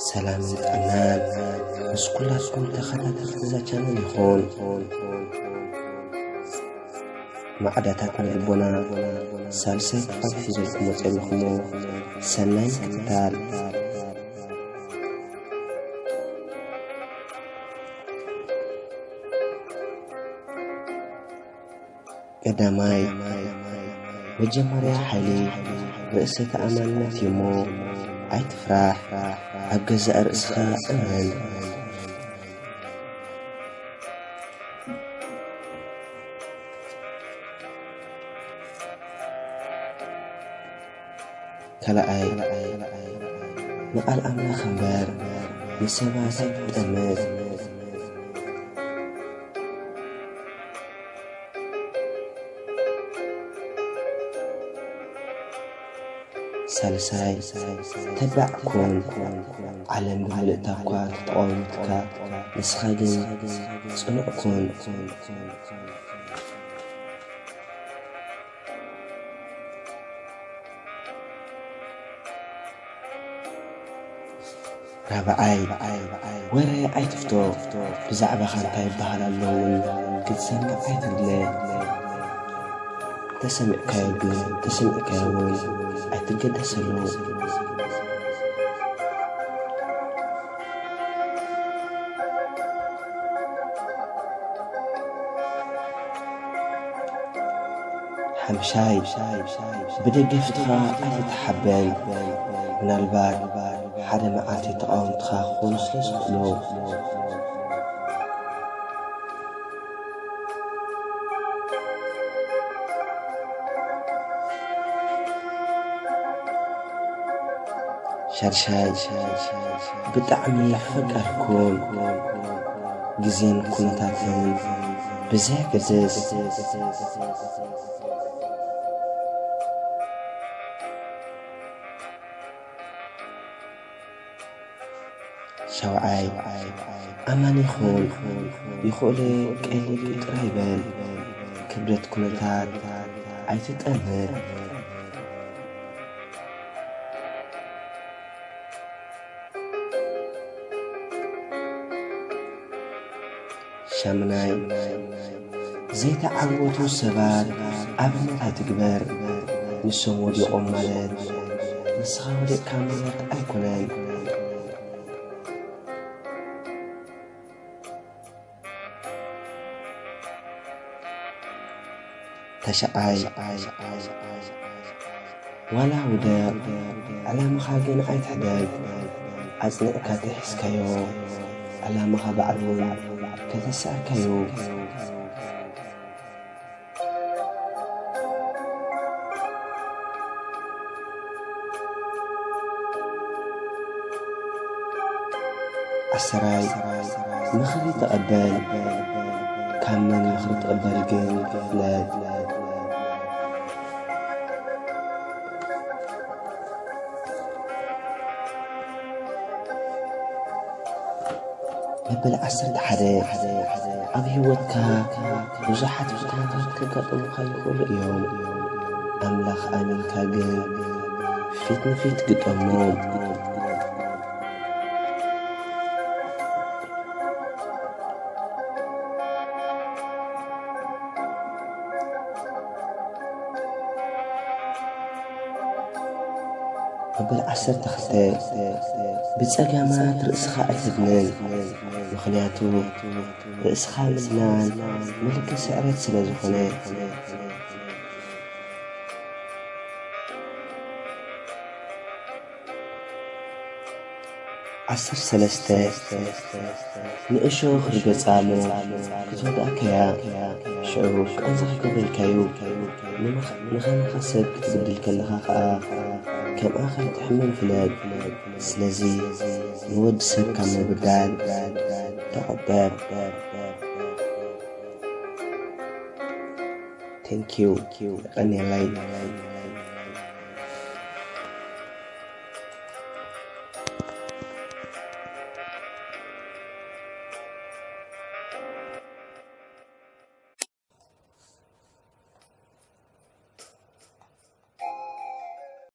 ሰላምን ጥዕናን ምስ ኩላትኩም ተኸታተልቲ እዛ ቻነል ይኹን። ማዕዳታት ንልቦና ሳልሳይ ክፋል ሒዘልኩም መፂአ ኣለኹ እሞ ሰናይ ምክትታል። ቀዳማይ፣ መጀመርያ ሓይሊ ርእሰ ተኣማንነት እዩ እሞ ኣይትፍራሕ፣ ኣብ ገዛእ ርእስኻ እመን። ካልኣይ፣ ንቓል ኣምላኽ እምበር ንሰባት ኣይትጠምት። ሳልሳይ፣ ተባዕ ኩን። ዓለም ብምልእታ እኳ ተተቓወመትካ፣ ንስኻ ግን ጽኑዕ ኩን። ራብዓይ፣ ወረ ኣይትፍቶ። ብዛዕባኻ እንታይ ይበሃል ኣሎ እውን ክትሰምዕ ኣይትድለ። ተሰሚዕካዮ ግን ተሰሚዕካዮ እውን ኣይትገደሰሉ። ሓምሻይ፣ ብደገፍትኻ ኣይትተሓበን። ምናልባት ሓደ መዓልቲ ተቓወምትኻ ክኾኑ ስለ ዝኽእሉ። ሻድሻይ፣ ብጣዕሚ ፈቃር ኩን። ግዜን ኩነታትን ብዘየገድስ። ሻውዓይ፣ ኣማኒ ኩን። ይኹእለ ቀሊል እዩ ጥራይ በል። ክብደት ኩነታት ኣይትጠምት። ሻምናይ፣ ዘይተዓወቱ ሰባት ኣብነት ኣይትግበር። ንሶም ወዲቖም ማለት ንስኻ ወዲቕካ ማለት ኣይኮነን። ተሽዓይ፣ ዋላ ውደቕ፣ ዕላማኻ ግን ኣይትሕደግ። ኣጽኒዕካ ተሒዝካዮ፣ ዕላማኻ ባዕሉ እውን ከተስዕርካዮ። ዓሰራይ፣ ምኽሪ ተቐበል። ካብ መን ምኽሪ ትቕበል ግን ፍለጥ። መበል ዓሰርተ ሓደ፣ ኣብ ህይወትካ ብዙሓት ፈተናታት ከጋጥሙኻ ይኽእሉ እዮም። ኣምላኽ ኣሚንካ ግን ፊት ንፊት ግጠሞም። መበል ዓሰርተ ክልተ፣ ብጸገማት ርእስኻ ኣይትድነን፣ ምኽንያቱ ርእስኻ ምድናን ምልክት ስዕረት ስለ ዝኾነ። ዓሰርተ ሰለስተ፣ ንእሾኽ ርገጻ እሞ ክትወድኣካ እያ፣ ሽዑ ቃንዛ ክገብረልካ እዩ። ንመኽ-፣ ንኸማኻ ሰብ ክትብድል ከለኻ ኸኣ ከምኣ ከይትሕመም ፍለጥ። ስለዚ ንወዲ ሰብ ካብ ምብዳል ተቖጠብ። Thank you። የቐንየለይ።